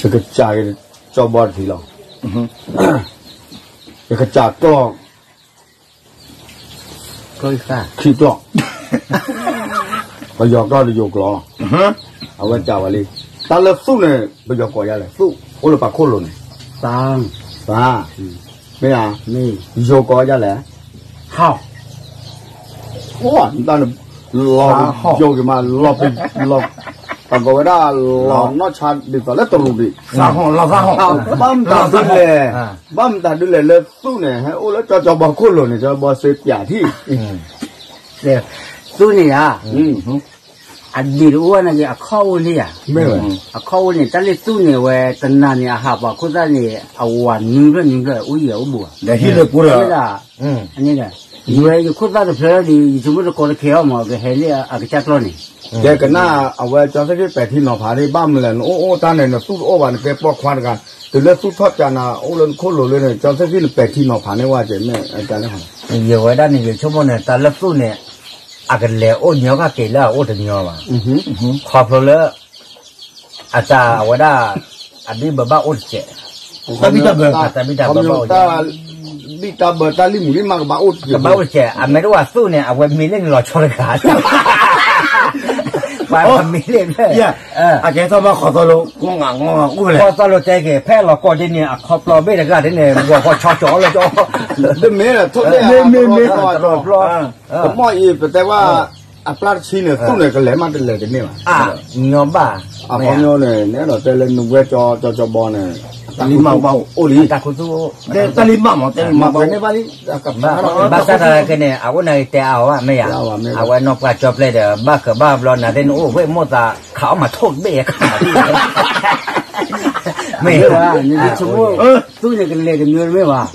ယကစၢ်ကၠီဘီတထံၣ်လီၤ. ယကစၢ်ကျီၢ် ခံကျီၢ်, ပယီၤကျီၢ်ဒီးယိၤကျီၢ်လီၤ. အဝဲစံးဝဲလံ, တၢ်လၢသူၣ်န့ၣ် ပယီၤကိးဒ်လဲၣ်, သူၣ်အိၣ်လၢပှၤခိၣ်လိၤန့ၣ်, သး, မ့ၢ်ဧါ, ယိၤကိးဒ်လဲၣ်, ဟီၣ်, တၢ်န့ၣ် လီၤယိၤက့ၤမး, လီၤ, ပကိးဝဲဒၣ် လီၤနီၢ်ဆါဒ်သိးလၢတရူးဒံး, ဘၣ်မတၤဒ်လဲၣ်, ဘၣ်မတၤဒ်လဲၣ်လၢသူၣ်န့ၣ် ဟဲအိၣ်လၢကၠီကၠီဘီခိၣ်လိၤန့ၣ် ကၠီဘီစ့ပၠးထံၣ် သူန့ၣ်ဧါ, အဒံၣ်တအိၣ်ဘၣ်နာ်က့ အခီၣ်အိၣ်လံဧါ, အခီၣ်အိၣ်န့ၣ် တၢ်လၢသူန့ၣ် အဝဲတနၤန့ၣ် အဟးပှၤခိၣ်သၣ်န့ၣ် အဝၤနွံဖျၢၣ်နွံဖျၢၣ် အိၣ်ယံၤအိၣ်ဘူးဧါ, ဒ်, ယဝဲယခိၣ်သၣ်တဖျၢၣ်ဒီး ယဆိကမိၣ်တကိးတကဲအီၤမး ကဟဲလၢအကစၢ်ကျီၢ်န့ၣ်, ကဲကနၣ် အဝဲကၠီသ့ၣ်ခံပဲာ်ထံနီၤဖးဒ် ဘၣ်မနုၤလဲၣ် နအိၣ်အိၣ်တၢ်န့ၣ် နသူၣ်တအိၣ်ဘၣ် နကဲပိာ်ခွါတဂၤ, တုၤလၢသူၣ်ထီၣ်ကၢနၤ အိၣ်လၢနခိၣ်လိၤလၢန့ၣ် ကၠီသ့ၣ်ခံနပဲာ်ထံနီၤဖးန့ၢ်ဝဲကဲမ့ၢ်ကလဲၣ် ယဝဲဒၣ်န့ၣ် ယဆိကမိၣ်န့ၣ် တၢ်လၢသူၣ်န့ၣ် အကလဲၤအိၣ်ညီခါက့ၤလၢအအိၣ်တညီဘၣ်, ခီဖျိလၢ အတၢ်အဝဲဒၣ် အဘံၣ်ဘၢဘၣ်အိၣ်တစဲး, တၢ်ဘံၣ်တၢ်ဘၢ, တၢ်ဘံၣ်တၢ်ဘၢဘၣ်အိၣ်, ဘံၣ်တၢ်ဘၢတၢ်လံၢ်မူၤလံၢ်မးကဘၣ်အိၣ်တစဲး, ကဘၣ်အိၣ်တစဲး, အမ့ၢ်တဝဲသူၣ်န့ၣ် အဝဲမ့ၢ်လၢနလီၤဆီတဂၤ ပှၤမ့ၢ်လၢ အကဲထီၣ်မးခီသီလိၤ, ခီသီလိၤတဲက့ၤ ဖဲလီၤကီၢ်ဒ်န့ၣ် အခီပျီဘ့ၣ်တဂၤဒ်န့ၣ် ဂီၤခီဆီကၠီလၢကၠီ, မ့ၢ်မ့ၢ်မ့ၢ်မ့ၢ်မ့ၢ် ကမီၣ်အံၤ ပတဲဝဲ အပျၢ်တဆံန့ၣ် သူၣ်န့ၣ် ကလဲၤမးတလဲၤတန့ၢ်ဘၣ်, ညီဘၣ်, အခီပညီန့ၣ် နဲဒိးတဲလၢနဝဲကၠီကၠီဘီန့ၣ် တၢ်လံမးအိၣ်လံ, တၢ်ခူသူၣ်, တၢ်လံမးမး တဲလံမးဘၣ်, ဘၣ်ဆၣ်သနာ်က့န့ၣ် အအိၣ်နာ်က့တဲအါအီၤဘၣ် မ့ၢ်ယၤ, အဝဲနီၢ်ပှၢ်ကၠီပျဲၢ်ဒီး ဘၣ်ဃးဘၣ်ဘျီ နၤသ့ၣ်နအိၣ်ဝဲမိၢ်သး ခးအီၣ်မၤထိၣ်တဘ့ၣ်ယဲခးမး မ့ၢ်, သူန့ၣ်ကလဲၤတမံၤတမ့ၢ်ဘၣ်,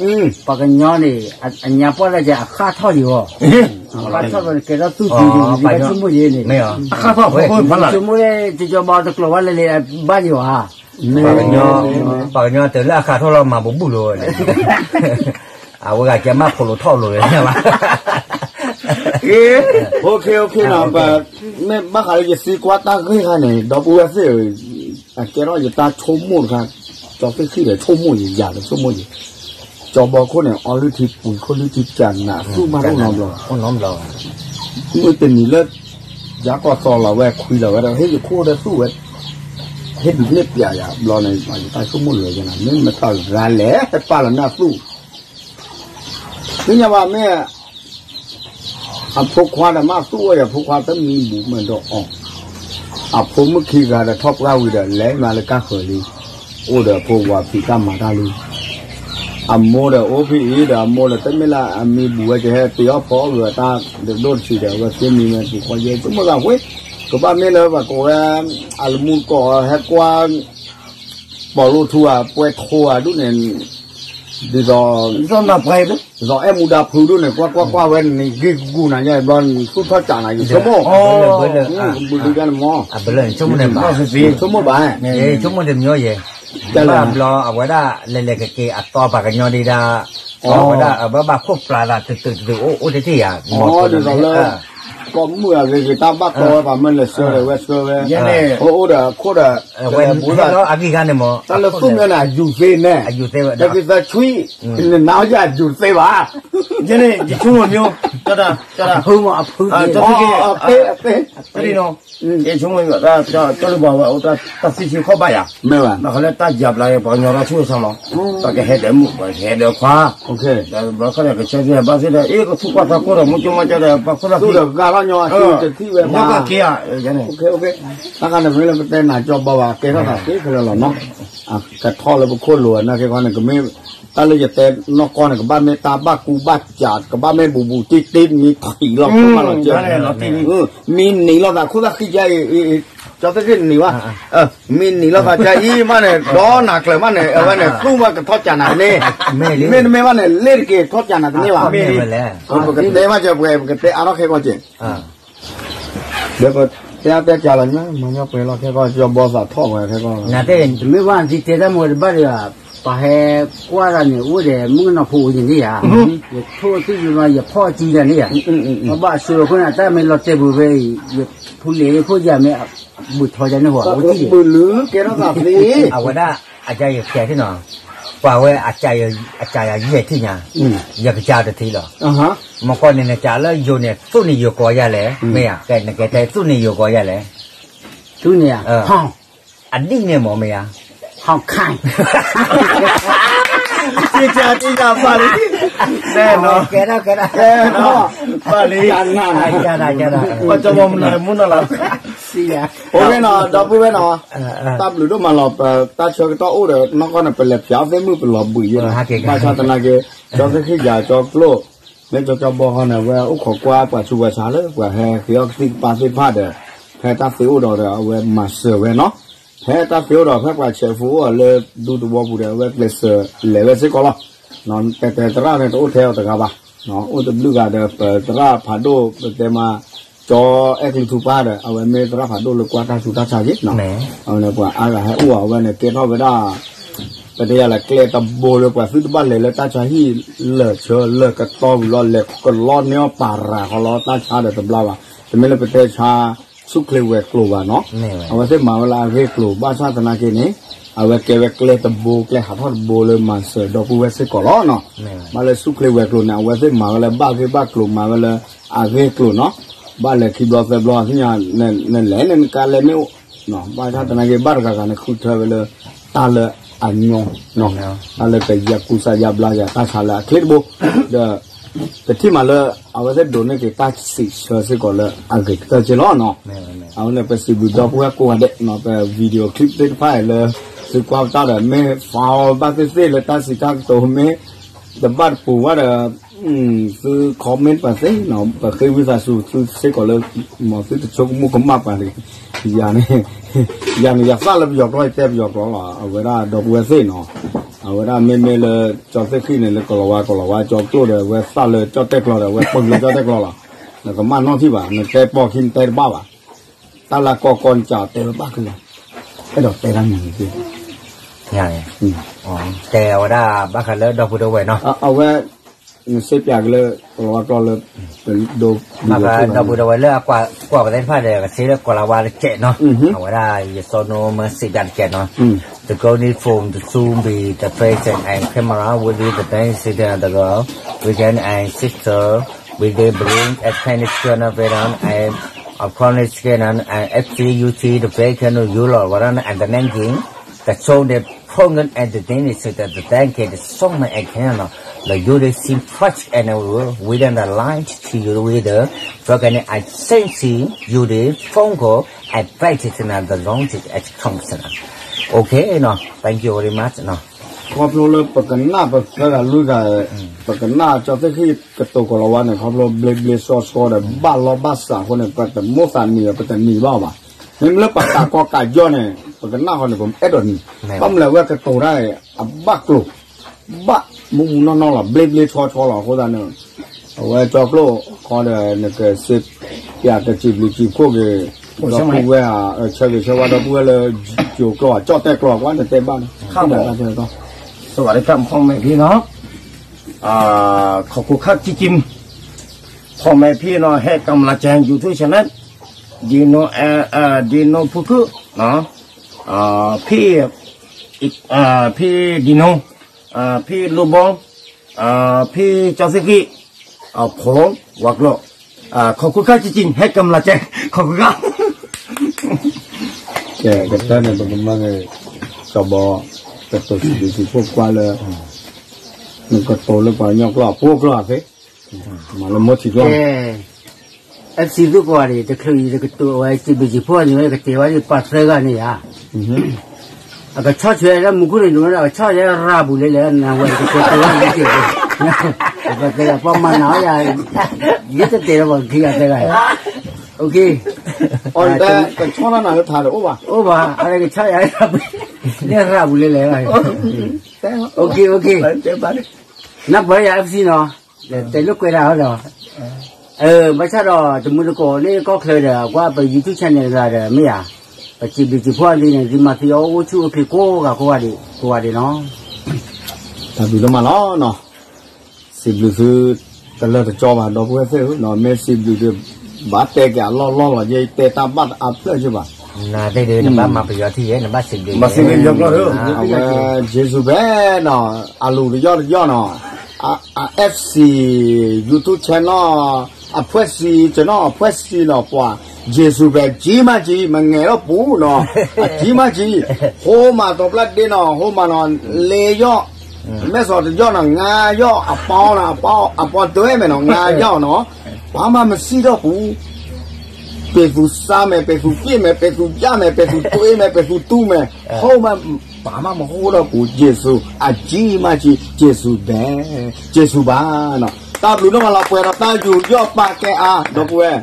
ပှၤကညီန့ၣ် အညါပှၢ်လၢကဲအဃၣ်ထီၣ်ယံၤအီၤ, အဃၣ်ထီၣ်ကဲထီၣ်သူၣ်ကံၤယံၤ ဆိကမိၣ်ယဲန့ၣ်, ဆိကမိၣ်လၢကၠီဘီတကျိၤဘၣ်လဲၤလဲၤဘၣ်ယံၤဧါ, ပှၤကညီတုၤလၢအဃၣ်ထီၣ်လီၤမၤဘူးဘူးလိၤဝဲန့ၣ်, အဝဲဂၤကဲမးဖိးလိာ်ထီၣ်လိာ်ဝဲ, မ့ၢ်ဘၣ်ဃးလၢယသံကွၢ်တၢ်ဂ့ၢ်ခါန့ၣ် ဒီပုၢ်ဝဲၢ်သ့ၣ်ဧၢ, အကဲထီၣ်ယတၢ်ဆိကမိၣ်တခါ, ကၠီသ့ၣ်ခံဒီးဆိကမိၣ်ယံၤယၤဒီးဆိကမိၣ်ယံၤ, ကၠီဘီခိၣ်န့ၣ် အီလုၢ်ထံပှံၤခိၣ်လုၢ်ထံကၢနး သူၣ်မးတအိၣ်နီတဘျီ, မုၢ်တနံၤလၢ ယၤကီၢ်သီလီၤဝဲခွံလီၤဝဲဒီး ဟ့ၣ်ယခိၣ်ဒီးသူၣ်ဝဲ, ဟ့ၣ်ဒုးန့ၢ်ပျးယၤဘျီန့ၣ် ယတၢ်ဆိကမိၣ်လၢာ်ယဲနၤ မ့ၢ်မတၤဂၤလဲၣ် ဟဲပာ်လီၤန့ၢ်အသူၣ် သ့ၣ်ညါဘၣ်မ့ၢ် အဖိခွါဒီးမ့ၢ်သူၣ်အိၣ်ဒီးဖိခွါတမံၤဘူးမ့ၢ်ဒီးအီၤ, အဖိမုၣ်ခံဂၤဒီးထီၣ်ပှၢ်ဝံၤဒီး လဲၤမၤလၢကၢ်ဃၢၤလံ, အိၣ်ဒီးအဖိဝၤဖံးတၢ်မၤတၢ်လံ, အမိၢ်ဒီးအိၣ်ဖဲအံၤဒီးအမိၢ်ဒီးတမ့ၢ်လၢအမံဘူးဝဲကဟဲတ့အီၣ်ဖီအီၣ်ဂ့ၤတၢ်ဒိၣ်တဆံးဒီး အဝဲသ့ၣ်မံဝဲပူၤဃီယဲ ဆိကမိၣ်သးဃ့, ကဘၣ်မ့ၢ်လၢပှၤကိးဝဲ အလမူတကိးဟဲကွၢ် ပိာ်လိထူဧါ ပှဲၤထိဧါဒ်န့ၣ်, ဒ်သိး ဒ်သိးအဲၣ်မူဒါဖုဒ်န့ၣ် ကွၢ်ကွၢ်ကွၢ်ဝဲန့ၣ် ဂ့ၢ်ကူကူနၤယဲဘျီ သူၣ်ထီၣ်ကးနၤ ယဆိကမိၣ်, ဘုဒုကန့ၣ်မ့ၢ်, ဆိကမိၣ်တမံၤ, ဆိကမိၣ်တမံၤယဲ, ဘၣ်ဘျီအဝဲဒၣ် လဲၤလဲၤကက့ၤအသီပှၤကညီဒံးဒၣ်, အဝဲဒၣ်အဘၣ်ဘၣ်ခိၣ်ပျၢ်သးတုၤတုၤတုၤအိၣ်အိၣ်တထံၣ်ယၤ, ဒ်သိးလၢ ကိးမုၢ်အဂ့ၤဂ့ၤ တၢ်ဘၣ်တီဝဲပှၤမ့ၢ်လဲၤဆှၢဒီးဝဲဆှၢဝဲ, အိၣ်အိၣ်ဒီးအခိၣ်ဒီး အဝဲဟဲလီၤအဂံၢ်ခါန့ၣ်မ့ၢ်, တၢ်လၢသူၣ်မ့ၢ်န့ၣ် အယူၤသ့န့ၣ်, တၢ်ကသၢဆွံ, နနၤအီၣ်ယၤယူၤသ့ဘၣ်, ယဲန့ၣ် ယဆိကမိၣ်မ့ၢ်, အဖုမ့ၢ်အဖု, အသ့, ယဆိကမိၣ် ကၠီလၢပှၤဝဲအိၣ်တၢ်သ့ဆံခီၣ်ဘၣ်ယၤ, ဘၣ်ဃးလၢတၢ်ယၤဘျါ ပှၤကညီတၢ်ဆိၣ်ဂ့ၤဆါမး, ပှၤကဟဲဒီးမုၣ် ပှၤကဟဲဒီးခွါ, ဒီးဘျီခီဒီးကဆၢသ့ၣ်ဘၣ်သ့ၣ်ဒီး အ့ၣ် ကသူၣ်ကွၢ်သးကိၢ်ဒီး မုၢ်ကၠိမးကၠီဒီး ပှၤခိၣ်သၣ်ခံ, ညီကၢ်က့ၤဧါ, တၢ်ခါန့ၣ်မ့ၢ်လၢပတဲနၤကၠီဘီဘၣ် ကဲထီၣ်သးသ့ခဲလၢာ်လီၤနီၤ, ကထီၣ်လၢပခိၣ်လိၤနာ်က့ခီန့ၣ် ကမ့ၢ် တၢ်လၢယတဲနီၢ်ကီၢ်န့ၣ် ကဘၣ်မ့ၢ်တၢ်ဘၣ်ကူဘၣ်ကး ကဘၣ်မ့ၢ်ဘူးဘူးတံၢ်တံၢ် မ့ၢ်ထံၣ်လီၤခိၣ်မးလီၤကဲ, မ့ၢ်နံၤလီၤသးခိၣ်သၣ်ခံကါအံၤ, ကၠီသ့ၣ်သ့ၣ်နံၤဘၣ်, မ့ၢ်နံၤလီၤသးကါအံၤမးန့ၣ် ဒီနၤကျၢၤမးန့ၣ် အဝဲန့ၣ် သူၣ်မးကထီၣ်ကးနၤတန့ၢ်, မ့ၢ်တမ့ၢ်ဘၣ်န့ၣ် လ့ၣ်တက့ၤထီၣ်ကးနၤတန့ၢ်ဘၣ်, ပကတဲဘၣ်ကဲပှဲၤ ပကတဲအါထီၣ်ခဲကီၢ်ကဲ ဒီးပတဲအါတဲကးလီၤ မၤညီပှဲၤလီၤခဲကီၢ် ကၠီဘီသးထီၣ်ဝဲခဲကီၢ်, တမ့ၢ်ဘၣ် နတတဲတၢ်မၤဝဲတဘၣ်ဒီး ပှၤဟဲကွၢ်တၢ်န့ၣ် အိၣ်ဒီးမုၣ်ကနီၤဖိအိၣ်န့ၣ်ဧါ, ယထိၣ်သံၣ်ယနီၤ ယဖီၣ်စုယၤန့ၣ်ဧါ, ပဘၣ်အၢၣ်လီၤခိၣ်န့ၣ် တၢ်မ့ၢ်လီၤတဲာ်ပူၤဖဲအံၤ ယဖူလ့ၤဖိယၤမ့ၢ် ဘုၣ်ထီယၤန့ၣ်ဟီ အဝဲသ့ၣ် ဘုၣ်လုကဲထီၣ်သးသ့, အဝဲဒၣ် အကါယဲၢ်ဖျဲးထံၣ်နီၤ, ပှၤဝဲအကါယဲၢ်ထံၣ်ညါ, ယကစၢ်တထံၣ်လီၤ, မ့ၢ်ကီၢ်န့ၣ်နကးလၢယိၤန့ၣ် သူၣ်န့ၢ်ယိၤကီးယၤလဲၣ်, မ့ၢ်ဧါ, ကဲနကဲထဲသူၣ်န့ၢ်ယိၤကီးယၤလဲၣ်, သူၣ်န့ၢ်ဧါ အဒ်န့ၣ်မ့ၢ်မ့ၢ်ဧါ, ဟီၣ်ခါ, တံၢ်တံၢ်တံၢ်တံၢ်ဘၣ်လံ, ကဲဒၣ်ကဲဒၣ်, ဘၣ်လံ, ကဲဒၣ်ကဲဒၣ်, ပှၤကမၤမနုၤမူနီၤလီၤ, စံယၤ, အိၣ်ဝဲနီၤ ဒီပုၢ်ဝဲၢ်နီၤ, တၢ်ဘျုးဒိၣ်မးလီၤ ပတၢ်ဆၢကတီၢ်အိၣ်ဒီး နီၢ်ကီၢ်န့ၣ် ပလဲၤဖျါသ့ၣ်မုၣ်ပလီၤဘှံးယဲ, ဘၣ်ဆၣ်သနာ်က့ ကၠီသ့ၣ်ဃံၣ်ယၤကၠီကျိၣ် မ့ၢ်ကၠီကၠီဘီဃီန့ၣ် အဝဲအိၣ်ခိးကွၢ်ပှၤဆူးပှၤဆါလၢ ပှၤဟဲဃ့အီၣ်ကသံၣ်ကပၤသ့ၣ်တဖၣ်ဒီး ဖဲတၢ်သ့အိၣ်ဒီးဒီး အဝဲမၤစၢၤဝဲနီၤ, ဖဲတၢ်သ့အိၣ်ဒီး ဖဲပှၤဆဲးဖိအိၣ်အီၤလၢဒူသဝီပူၤဒီး အဝဲကျဲးစၢးလဲၤဝဲစ့ၢ်ကီးလီၤ, တဲတဲသရၣ်န့ၣ် တအိၣ်ထဲအီၤတဂၤဘၣ်, အိၣ်တဘျုးဂၤဒီး ပသရၣ်ဖးဒိၣ် ပတဲမး ကၠီအဲၣ်ကျူထူပၢ်ဒီး အဝဲမ့ၢ်သရၣ်ဖးဒိၣ်လၢကွၢ်တၢ်ဆူးတၢ်ဆါက့ၤနီၤ, အဝဲန့ၣ်ပှၤအါဂၤဟဲအိၣ်အီၤ အဝဲန့ၣ်ကဲထီၣ်ဝဲဒၣ် ပတဲယၤလဲၣ် ကျဲတဘိလၢပှၤသုတဘၣ်လဲၤလၢတၢ်ဆါဟံၣ်လၢာ်ဆၢလၢာ်ကတီၢ်ဝံၤလီၤ လဲၤကလီန့ၢ်အီၣ်ပာ်ရၤဃီလီၤ တၢ်ဆါဒီးတဘျါဘၣ်, တမ့ၢ်လၢပတဲဆါ ဆူၣ်ချ့ဝဲၤကျိၤဘၣ်နီၤ, အဝဲသ့ၣ်မၤဝဲလၢအဂ့ၢ်ကျိၤ ဘၣ်ဆၣ်သနာ်က့န့ၣ် အဝဲကဲဝဲကျဲတဘိ ကျဲဟးထီၣ်တဘိလၢမၤစၢၤဒီပုၢ်ဝဲၢ်စ့ၢ်ကီးလီၤနီၤ, ဘၣ်လၢဆူၣ်ချ့ဝဲၤကျိၤန့ၣ် အဝဲသ့ၣ်မၤဝဲလၢဘၣ်ဂ့ၢ်ဘၣ်ကျိၤ မၤဝဲလၢအဂ့ၢ်ကျိၤနီၤ, ဘၣ်လဲၤခံဘျီသၢဘျီသ့ၣ်ညါ နလဲၤန့ၣ်နကလဲၤမ့ၢ်အိၣ် ဘၣ်ဆၣ်သနာ်က့ ဘၣ်တဂၤဂၤန့ၣ် ဃုထၢဝဲလၢ တၢ်လၢအညီ တၢ်လၢကယါကူစါယါဘျါယၤ တၢ်ဆါလၢအချ့တဘိ ဒီး ပထံၣ်မးလၢ အဝဲသ့ၣ်ဒိးန့ၢ်က့ၤတၢ်စံးဆၢစ့ၢ်ကီးလၢအဂ့ၤကတၢၢ်က့ၤလီၤနီၤ, အဝဲန့ၣ် ပစံးဘျုးဒီပုၢ်ဝဲၢ်ကိးဂၤဒဲးနီၤ ပ video clip သ့ၣ်တဖၣ်အံၤလၢ သုကွၢ်ပတၢ်ဒီး မ့ၢ်ဖးအီၤဘၣ်သ့ၣ်သ့ၣ်လၢတၢ်စံးတၢ်ကတိၤမ့ၢ် တဘၣ်တပူၤဘၣ်ဒီး သု comment ပှၤသ့နီၤ ပဃ့ဝံသးစူၤ သုစ့ၢ်ကီးလၢ မ်သုတဆိကမိၣ်ကမၣ်ပှၤတဂ့ၤ, ယၤန့ၣ် ယၤန့ၣ် ယသၣ်လၢပယီၤကျိာ် ယတဲပယီၤကျိာ်လီၤ အဝဲဒၣ်ဒီပုၢ်ဝဲၢ်သ့ၣ်နီၤ, အဝဲဒၣ်မ့မ့ၢ်လၢ ကၠီသ့ၣ်ဃံၣ်န့ၣ် လၢကလီၤဝါ ကလီၤဝါကၠီကျိာ်ဒီး အဝဲသၣ်လၢကၠီၣ်တဲၣ်ကျီဒီး အဝဲပၢၢ်လၢကၠီၣ်တဲၣ်ကျီလီၤ, နကမၣ်နီၣ်ထံၣ်ဘၣ် နတဲပိာ်ခံနတဲတဘၣ်ဘၣ်, တၢ်လၢကီကီနကတဲဘၣ်ကလီၤ, အဲၣ်ဒိးတဲတၢ်မံၤန့ၣ်သ့ၣ် တဲအဝဲဒၣ်ဘၣ်ဃးလၢဒီပုၢ်ဒီဝဲၢ်နီၤ, အဝဲ နစ့ပၠးက့ၤလၢ ကလီၤဝါကျိာ်လၢ ပဒိ ဘၣ်ဃးဒီပုၢ်ဒီဝဲၢ်လၢအကွၢ်ပသ့ၣ်တဖၣ်ဒီး ကစ့လၢကလီၤဝါတကဲးနီၤ, အဝဲဒၣ်ယစီနိမ့ၢ်စ့ပၠးတကဲးနီၤ, the golden phone, the Zoom, the face and camera, with the best sister, the girl, we can and sister, with the bring as penny skin of it on, and of course skin on, and F C U T, the bacon, you love, what on, and the name game, the show, the program, and the thing is that the thank you, the song, and can, the you, the same touch, and we don't lie to you, with the, for can I send you the phone call, and practice in the long as Thompson. Okay, no, thank you very much, no. ခီဖျိလၢပကနၣ်ပသၢဂၤလွံၢ်ဂၤ, ပကနၣ်ကၠီသ့ၣ်ဃံၣ်ကတိၤကလီၤဝါန့ၣ် ခီဖျိဘျ့ဘျ့ဆှီဆှီဒီး ဘၣ်လီၢ်ဘၣ်စးအဃိန့ၣ် ပတမိၣ်သးနံၤဒီး ပတနံၤဘၣ်ဘၣ်. မ့မ့ၢ်လၢပတးကီကးယီၢ်န့ၣ် ပကနၣ်ဃီန့ၣ် ပအဲၣ်ဒိးနံၤ, ဘၣ်မနုၤလၢအဝဲကတိၤတၢ် အဘၣ်ကျိၤ ဘၣ်မူးမူးနီၢ်နီၢ်လီၤ ဘျ့ဘျ့ဆှီဆှီလီၤ. အဃိသတးန့ၣ် အဝဲကၠီကျိာ်ဃီဒီး နကစ့ပၠးကစံးဘျုးစံးဖှိၣ်က့ၤ ဒီပုၢ်ဝဲၢ်ဧါ, ဆၢဂ့ၤဆၢဝါဒီပုၢ်ဝဲၢ်လၢ ယိၤကျိာ် ကၠီၣ်တဲၣ်ကျိာ် ကွၢ်နတဲဘၣ်န့ၣ် ခါမီၤ, စဝၤဒီးကၢ်မီၤ ဖီၣ်မဲာ်ဖံနီၤ, ခီၣ်ခိၣ်ခါကံကံ, ဖီၣ်မဲာ်ဖံနီၤ ဟဲကမျၤကဲ YouTube channel, ဒံနိ ဒံနိဖုခု, ဖံ ဖံဒံနိ, ဖံလူဘီ, ဖံကၠီသ့ၣ်ဃံၣ်, ဖိဝၤကျိာ်, ခီၣ်ခိၣ်ခါကံကံ ဟဲကမျၤကဲ ခီၣ်ခိၣ်ခါ ကဲ ကတၢၢ်န့ၣ် ပကမၢက့ၤ ကဘီ ကတိၤစံးဘျုးစံးဖှိၣ်ကွၢ်လၢ နကတိၤလၢပှၤကညီကျိာ် ပှိၢ်ကျိာ်သ့ မၤလၢမိၢ်ထံကျိာ် FC သုကိးဂၤဒဲး တချုးအံၤ တကတိၤဝဲ စံးဘျုးစံးဖှိၣ်န့ၣ် ကတဲဝဲဒ်ပှၤသၢဂၤန့ၣ်ဧါ, အကဆီၣ်ထွဲလၢမူခိၣ်န့ၣ် ဒိၣ်ဝဲဒၣ်ကဆီၣ်ယဲရၤပူၤလဲၣ်လဲၣ် နဝဲကတဲဝဲဒ်တ့ၢ်, ပှၤသၢဂၤ ပှၤမၤနၤဝဲယၤ, ယတတဲလၢပှၤခံဂၤသၢဂၤ, အီၤတ ကဆီၣ်နၤလၢထးတအိၣ်ဘၣ်, အိၣ်ဘၣ် အကဆီၣ်ယၤ လၢရၤပူၤလဲၣ်လဲၣ်, နပှၤယၤ FC နီၤ တဲလိာ်ကွဲဒၣ်ဟီဒီး, ဘၣ်ဆၣ်ဒီး တမုၢ်တကိးလၢကီၢ်ချၢဒီး ကွၢ်ပ YouTube channel တဂၤဒီး မ့ၢ်ဧါ, ပစံးဘျုးစံးဖှိၣ်အီၤဒ်န့ၣ် ဒ်မၤသံအီၤအိၣ်ဆူၣ်အိၣ်ချ့ကိးဂၤကိးဂၤဒဲး ကိးဂၤဒဲးနီၤ. တၢ်ဘျုးဒိၣ်မးလီၤနီၤ, စံးဘျုးသု တလၢတကၠီဘၣ် ဒီပုၢ်ဝဲၢ်သ့ၣ်ဧၢ, မ့ၢ်စံးဘျုးဒီး ဘၣ်တဲက့ၤအလီၢ်လီၢ်လီၤ, ယတဲတၢ်ဘၣ်အါဖျၢၣ်က့ၤဘၣ်, ဘၣ်စံးဘျုး, အဝဲ ယ့ၣ်ၡူးဖဲနီၤ, အလူၤတယီၢ်တယီၢ်နီၤ, အ FC YouTube channel အဖှဲၣ်စံ ကနီၤ အဖှဲၣ်စံနီၤ ပှၤ ယ့ၣ်ၡူးဖဲ ကံမးကံ မ့ၢ်ငဲၤထီၣ်ပူၤနီၤ, အကံမးကံ, ဟိမၤသီပျၢ်ဒ့နီၤ ဟိမၤနီၤ လ့ယီၢ်, မဲၢ်စီၤတယီၢ်နီၤ ငါးယီၢ်, အပီနီၤ အပီတွဲမဲာ်နီၤ ငါးယီၢ်နီၤ, ပှၤမၤမစံၣ်ထီၣ်ပူၤ ပ့ၤသူစါမဲာ် ပ့ၤသူပ့ၣ်မဲာ် ပ့ၤသူယၣ်မဲာ် ပ့ၤသူတွဲမဲာ် ပ့ၤသူတူၢ်မဲာ်, ဟိမၤ ပှၤမၤမဟိထီၣ်ပူၤ ယ့ၣ်ၡူး အကံမးကံ ယ့ၣ်ၡူးဘဲ, ယ့ၣ်ၡူးဘၣ်နီၤ, တၢ်ဘျုးဒိၣ်မးလီၤ ပှဲၤဒီးတၢ်ယူးယီၣ်ပာ်ကဲအါ ဒီပုၢ်ဝဲၢ်